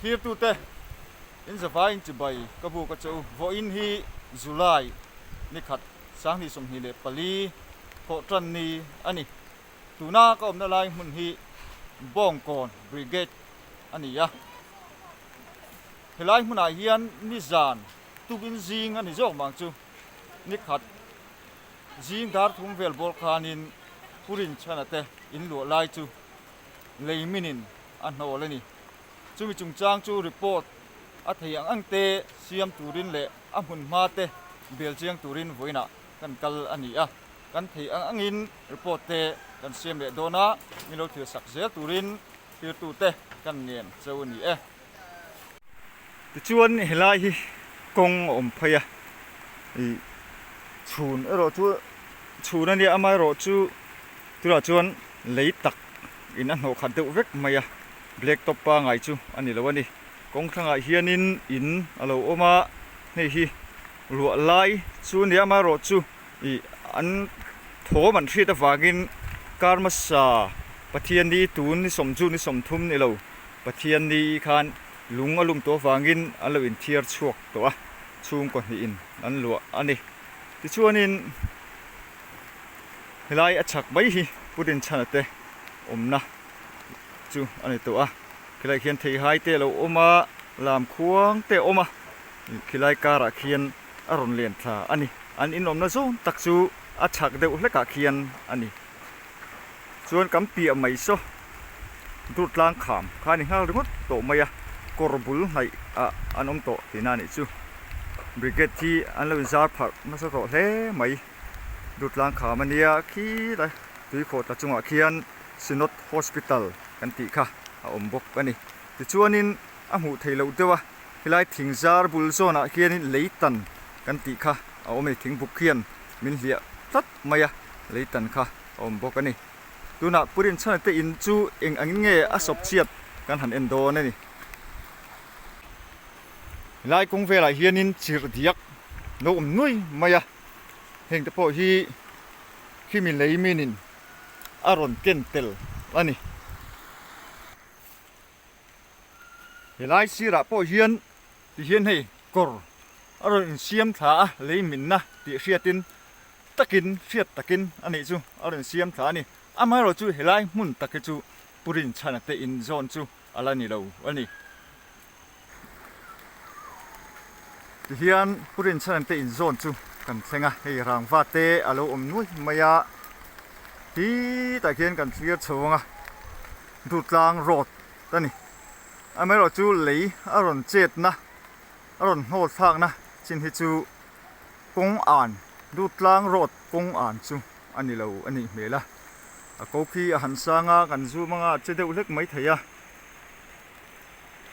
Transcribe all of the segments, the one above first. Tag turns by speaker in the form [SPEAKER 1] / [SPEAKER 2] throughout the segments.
[SPEAKER 1] Thirtute, in zavai in chibai ka buk a che u. Vawiin hi July ni khat sanghnih 24 thawh tan ni a ni. Tuna ka awmna lai hmun hi Bawngkawn Brigade a ni a. Helai hmunah hian nizan tukin zing a ni zawk mang chu ni khat zing dar thum vel bawr khanin Pu Rinchhana te in luah lai chu lei minin a hnawl a ni. Chumi chungchang chu report a thei ang ang te siam turin leh a hmun hma te bel chiang turin vawiinah kan kal a ni a. Kan thei ang angin report te kan siam leh dawn a, min lo thil sak zel turin thirtute kan ngen cheu a ni e. Tichuan helai hi kawng a awm phei a, ih chhun erawh chu chhun a nia amaherawh chu tunah chuan lei tak in a hnawh khat deuh vek mai a, black top pangai chu a ni lo a ni. Kawng thlangah hianin in a lo awm a, hei hi ruah lai chu a nia amaherawh chu ih an thawm an hriat avangin kar hmasa Pathianni tun ni sawm chu ni 30 ni lo Pathianni khan lung a lum tawh avangin an lo inthiar chhuak tawh a, chhungkaw hnihin an luah a ni. Tichuanin helai a chhak mai hi Pu Rinchhana te awmna chu a ni tawh a, khilai khian theihai te a lo awm a, lam khuang te a awm a, khilai karah khian a rawn len thla a ni. An inawmna zawn tak chu a chhak deuh hlekah khian a ni. Chuan kan piah mai saw dur tlang kham kha a ni nghal ringawt tawh mai a, kawr bul hnaih ah an awm tawh tihna a nih chu. Brigade hi an lo inzar pharh nasa tawh hle mai. Dur tlang kham a nia khilai tuikhawh tla chungah khian Synod Hospital kan tih kha a awm bawk a ni. Tichuanin a hmuh theih loh deuh a, helai thing zar bul zawnah hianin leitan kan tih kha a awm a ni. Thingbuk hian min hliah tlat mai a, leitan kha a awm bawk a ni. Tunah Pu Rinchhana te in chu eng angin nge a sawp chhiat kan han en dawn a ni. Helai kawng velah hianin chirh diak lo awm nuai mai a, heng te pawh hi khimi lei minin a rawn ken tel a ni. Helai sirah pawh hian tihian hei kawr a rawn insiam thla a, lei minna tih hriatin takin hriat takin a nih chu a rawn siam thla a ni. Amaherawhchu chu helai hmun tak hi chu Pu Rinchhana te in zawn chu a la ni lo a ni. Tihian Pu Rinchhana te in zawn chu kan thleng a, hei rangva te a lo awm nuai mai a, hi tah khian kan thlir chho ang a, Durtlang road a ni. Amaherawhchu lei a rawn chetna a rawn hnawl thlakna chin hi chu kawng an Durtlang road kawng an chu a ni lo a nih hmel a, a ko khi a han sang a kan zoom anga a che deuh hlek mai thei a,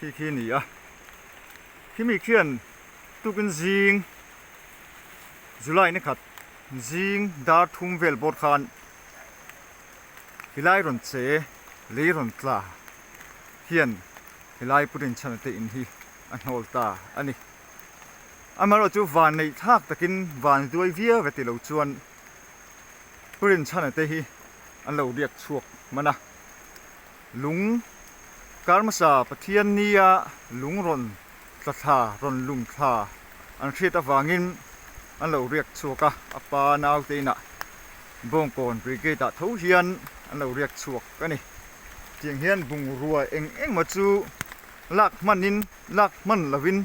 [SPEAKER 1] khi khi a ni a, khimi khian tukin zing July ni khat zing dar thum vel bawr khan helai rawn che lei rawn tla hian helai Pu Rinchhana te in hi a hnawl ta a ni. Amaherawhchu van neih thlak takin van duai viau e tilo chuan Pu Rinchhana te hi an lo riak chhuak hman a. Lung kar hmasa Pathian nia lung rawn tla thla rawn lum thla an hriat avangin an lo riak chhuak a, a pa naute inah Bawngkawn Brigade ah tho hian an lo riak chhuak a ni. Tiang hian bungrua eng engmaw chu lak hmanin lak hman lovin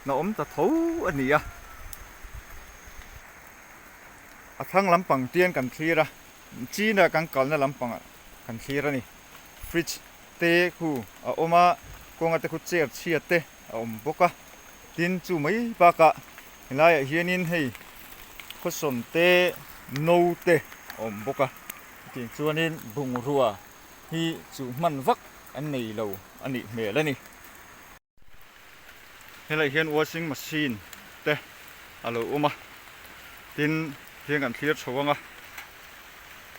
[SPEAKER 1] na awm ta tho a ni a. A thlang lampang tian kan thlir a, china kan kalna lampangah kan thlir a ni. Fridge te khu a awm a, kawnga te khu chair chhia te a awm bawk a. Tin chu mai bakah helaiah hianin hei khawsawn te no te a awm bawk a. Chutiang chuanin bungrua hi chu hman vak an nei lo a nih hmel a ni. Helai hian washing machine te a lo awm a, tin hian kan thlir chho ang a,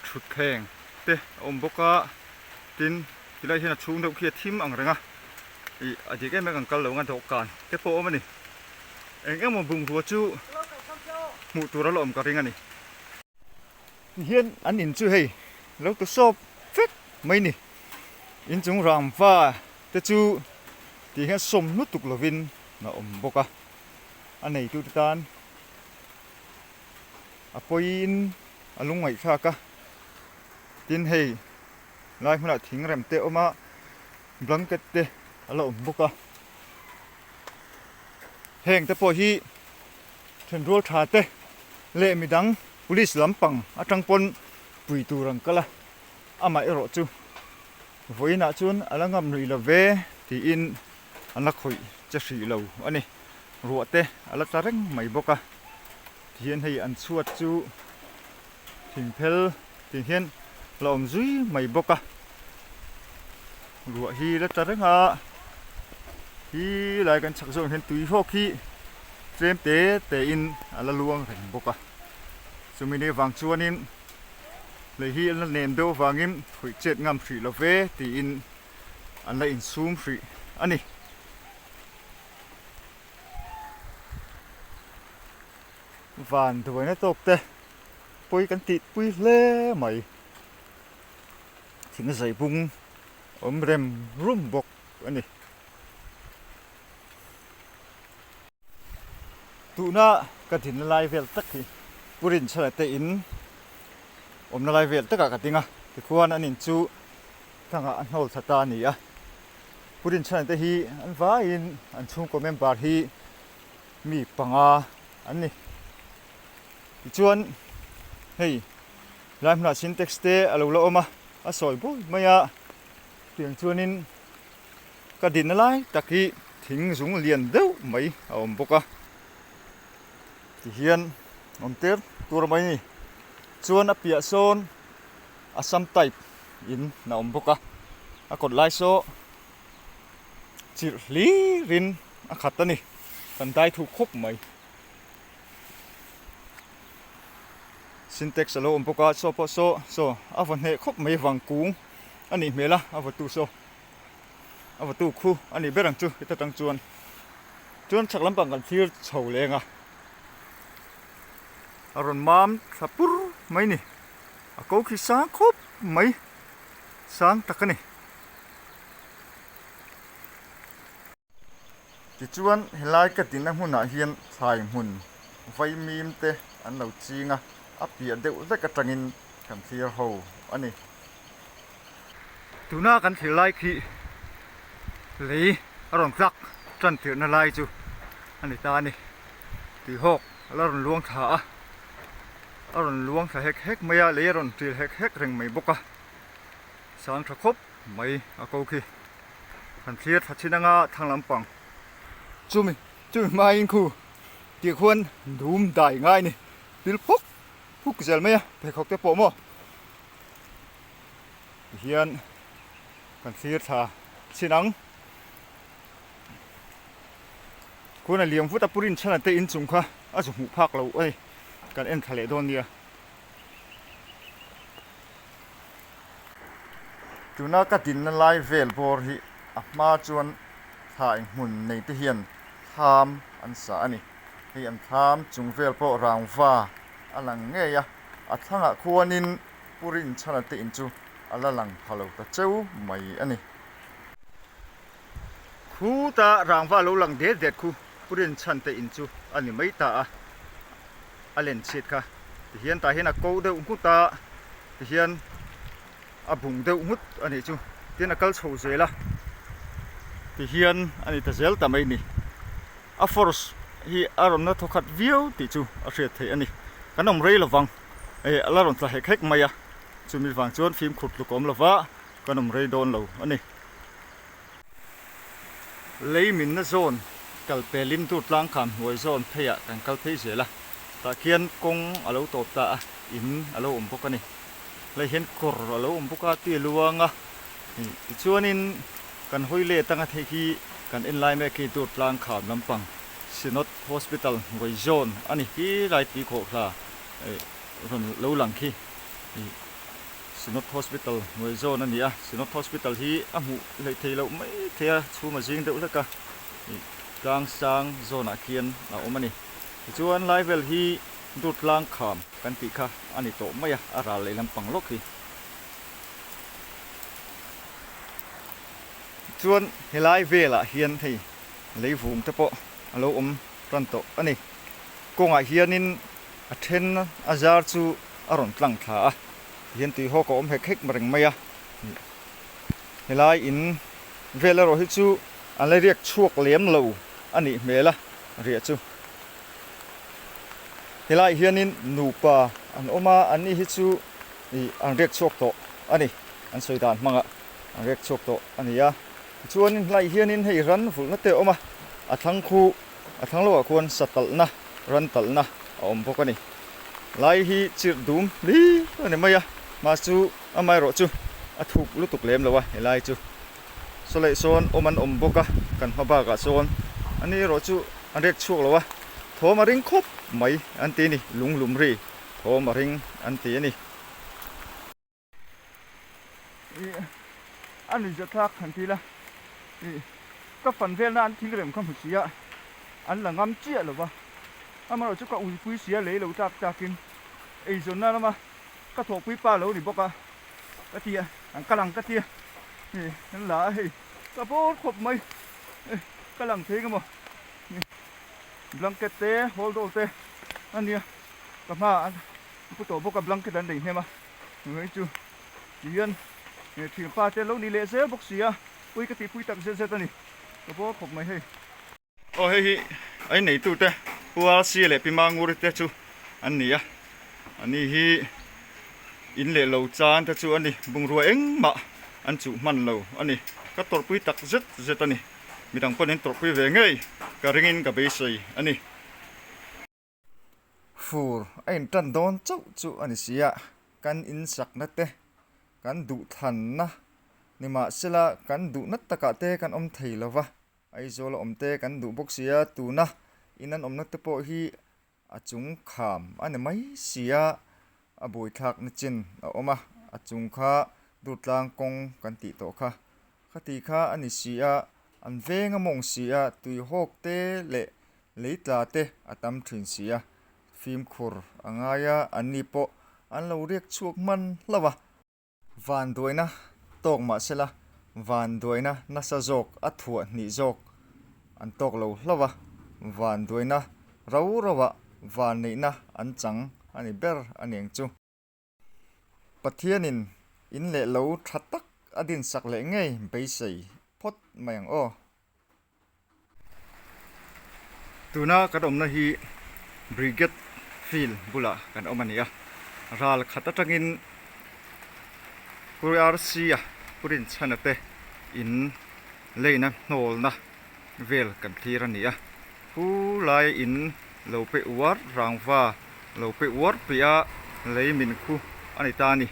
[SPEAKER 1] thutthleng te a awm bawk a, tin helai hian a chhung deuh khi a thim ang reng a, ih a dik em em kan kal lo ang a dawhkan te pawh a awm a ni. Eng emaw bungrua chu hmuh tur a la awm ka ring a ni. Tihian an in chu hei lo tu sawp vek mai ni, inchung rangva te chu. Tih hian sawm lutuk lovin a awm bawk a, a neitute tan a pawiin a lungngaihthlak a. Tin hei lai hmunah thingrem te a awm a, blanket te a la awm bawk a. Heng te pawh hi thenrual tha te leh midang police lampang atang pawn pui tur an kal a, amaherawh chu vawiinah chuan a la ngam rih lo ve tiin an la khawih che hrih lo a ni. Ruah te a la tla reng mai bawk a, tihian hei an chhuat chu thingphel tih hian la awm zui mai bawk a ruah hi la tla reng a hi lai kan chhak zawng hian tui hawk hi tlem te te in a la luang reng bawk a chumi ni vang chuanin lei hi a la nem deuh avangin khawih chet ngam hrih lo ve tiin an la insum hrih a ni. Van duaina tawk te pawi kan tih pui hle mai. Thing zai bung awm rem rum bawk a ni. Tuna ka dinna lai vel tak hi Pu Rinchhala te in awmna lai vel takah ka ding a, tikhuan an in chu tlangah a hnawl thla ta a ni a. Pu Rinchhala te hi an vaiin an chhungkaw member hi mi panga an ni. Tichuan hei lai hmunah sintex te a lo la awm a, a sawi bawi mai a, tiang chuanin ka dinna lai tak hi thing zung lian deuh mai a awm bawk a, tihian awm tir tur mai a ni. Chuan a piah sawn Assam type in a awm bawk a, a kawt lai saw chirh hlirin a khat a ni kan dai thu khawp mai sintex a lo awm bawk a saw pawh saw saw a va hneh khawp mai vang kung a nih hmel a a va tu saw a va tu khu a nih ber ang chu heta tang chuan chuan chhak lampang kan thlir chho leng a a rawn mam thla pur mai ni a ko khi sang khawp mai sang tak a ni. Tichuan helai ka dinna hmunah hian thlai hmun vaimim te an lo ching a, a piah deuh vek atangin kan thlir ho a ni. Tuna kan thlir lai khi lei a rawn tlak tan tirhna lai chu a ni ta a ni. Tuihawk a la rawn luang thla a, a rawn luang thla hek hek mai a, lei a rawn ṭil hek hek reng mai bawk a, sang tha khawp mai a ko khi. Kan thlir thla chin anga thlang lampang chumi chumi hmain khu tih khuan dum dai ngai a ni pil phuk phuk zel mai a pheikhawk te pawh maw tihian kan thlir thla chin ang khuan a liam vut a purin chhan te inchung kha a zu hmuh phak lo a ni kan en thla leh dawn nia. Tuna ka dinna lai vel bawr hi a hma chuan thlai hmun nei te hian thlam an sa a ni. Hei an thlam chung vel pawh rangva a lang ngei a, a thlangah khuanin Pu Rinchhana te in chu a la lang pha lo ta cheu mai a ni. Khuta rangva lo lang det det khu Pu Rinchhan te in chu a ni mai ta a, a len chhiat kha tihian tah hian a ko deuh nghut a tihian a bung deuh nghut a nih chu tin a kal chho zel a tihian a ni ta zel ta mai ni a force hi a rawn na thaw khat viau tih chu a hriat theih a ni kan awm rei lovang eh a la rawn tla hek hek mai a chumi vang chuan fimkhur tluk a awm lova kan awm rei dawn lo a ni. Lei minna zawn kal pelin dur tlang kham hnuai zawn pheiah kan kal phei zel a, tah khian kawng a lo tawp ta a, in a lo awm bawk a ni. Helai hian kawr a lo awm bawk a, tui a luang a, tichuanin kan hawi let anga thei hi kan en lai mek hi dur tlang kham lampang Synod Hospital hnuai zawn a ni hi lai tui khawhthla rawn lo lang khi. Synod Hospital hnuai zawn a ni a, Synod Hospital hi a hmuh hleih theih loh mai thei a, chhum a zing deuh hlek a, ih tlang sang zawnah khian a awm a ni. Tichuan lai vel hi dur tlang kham kan tih kha a ni tawh mai a, a ral leh lampang lawk hi. Chuan helai velah hian hei leivung te pawh a lo awm tan tawh a ni. Kawngah hianin a then a zar chu a rawn tlang thla a, tihian tuihawk a awm hek hek reng mai a. Helai in vel erawh hi chu an la riak chhuak lem lo a nih hmel a riah chu. Helaiah hianin nupa an awm a, an ni hi chu ih an riak chhuak tawh a ni, an sawi dan hmangah an riak chhuak tawh a ni a. Tichuanin helaiah hianin hei ran vulhna te a awm a, a thlang khu a thlang lohah khuan sa talhna ran talhna a awm bawk a ni. Lai hi chirh dum hlir a ni mai a, mahse chu amaherawh chu a thuk lutuk lem lo a helai chu. Sawleh sawn awm an awm bawk a, kan hma bakah sawn a ni erawh chu an riak chhuak lo a, thawm a ring khawp mai an ti a ni, lunglum ri thawm a ring an ti a ni. Ih a nuihzat thlak han ti ila, ih ka fan velna an thil rem kha hmu si a, an la ngam chiah lo va, amaherawh chu ka uipui sia lei lo tlak tlakin eizawnna lama ka thawhpui pa lo ni bawk a. Ka ti a, an kal ang ka ti a, hei an la a hei ka bawr khawp mai, ka lang thei emaw blanket te hold all te a nia ka hma ah an pu tawh bawk a blanket an nei hnem a hei chu ti hian thianpa te lo ni leh zel bawk si a pui ka tihpui tak zet zet a ni ka bawr khawp mai hei. Aw hei hi a inneitute Pu RC leh Pi Manguri te chu an ni a, ani hi in leh lo chan te chu a ni, bungrua engmah an chuh hman lo a ni, ka tawrhpui tak zet zet a ni, midang pawhin an tawrhpui ve ngei ka ringin ka beisei a ni. Fur a intan dawn chauh chu a ni si a, kan insakna te kan duhthlanna nimahsela kan duhna takah te kan awm thei lo va, Aizawl a awm te kan duh bawk si a, tuna in an awmna te pawh hi a chung kham a ni mai si a, a buaithlak na chin a awm a, a chung kha Durtlang kawng kan tih tawh kha, khati kha a ni si a, an veng a mawng si a, tuihawk te leh lei tla te a tam thin si a, fimkhur a ngai a, an ni pawh an lo riak chhuak hman hlauh a. Vanduaina tawk mah sela, vanduaina nasa zawk a thuah hnih zawk an tawk lo hlauh a, vanduaina rau rauah vanneihna an chang a ni ber a ni ang chu. Pathianin in leh lo tha tak a dinsak leh ngei beisei phawt mai ang aw. Tuna kan awmna hi Brigade Field bulah kan awm a ni a, ral khat atangin Pu RC a Pu Rinchhana te in leina hnawlna vel kan thlir a ni a, khu laia in lo pe uar rangva lo pe uar piah a lei min khu a ni ta a ni.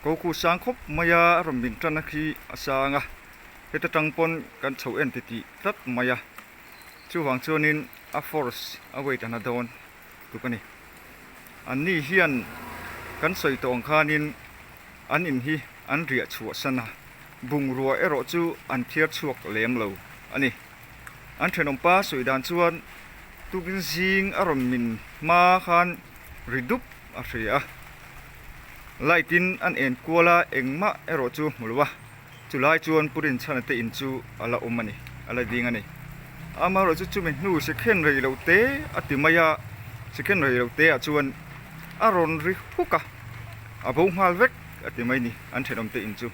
[SPEAKER 1] Ko khu sang khawp mai a rawn min tanna khi a sang a. Heta tang pawn kan chho en titih tlat mai a, chuvang chuanin a force a weight a na dawn tuk a ni. Anni hian kan sawi tawh ang khanin an in hi an riah chhuah san a, bungrua erawh chu an thiar chhuak lem lo a ni. An thenawmpa sawi dan chuan tukin zing a rawn min hma khan ri dup a hria a, light in an en kual a engmah erawh chu hmu lo a. Chulai chuan Pu Rinchhana te in chu a la awm a ni, a la ding a ni. Amaherawh chu chumi hnu sikhen rei lo te a ti mai a, sikhen rei lo te ah chuan a rawn ri huk a, a bo nghal vek a ti mai ni an thenawm te in chu.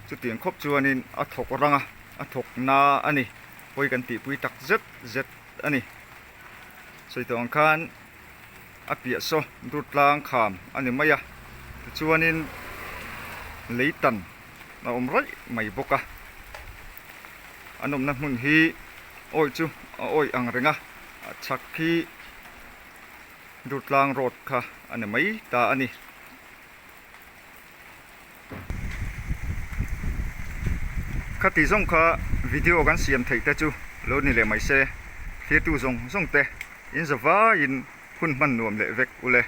[SPEAKER 1] Chutiang khawp chuanin a thawk rang a, a thawk na a ni, pawi kan tihpui tak zet zet a ni. Sawi tawh ang khan a piah saw Durtlang kham a ni mai a, tichuanin leitan a awm raih mai bawk a, an awmna hmun hi awih chu a awih ang reng a, a chhak hi Durtlang road kha a ni mai ta a ni. Khati zawng kha video kan siam theih te chu lo ni leh mai se, thirtu zawng zawng te in zavaiin hun hman nuam leh vek ule.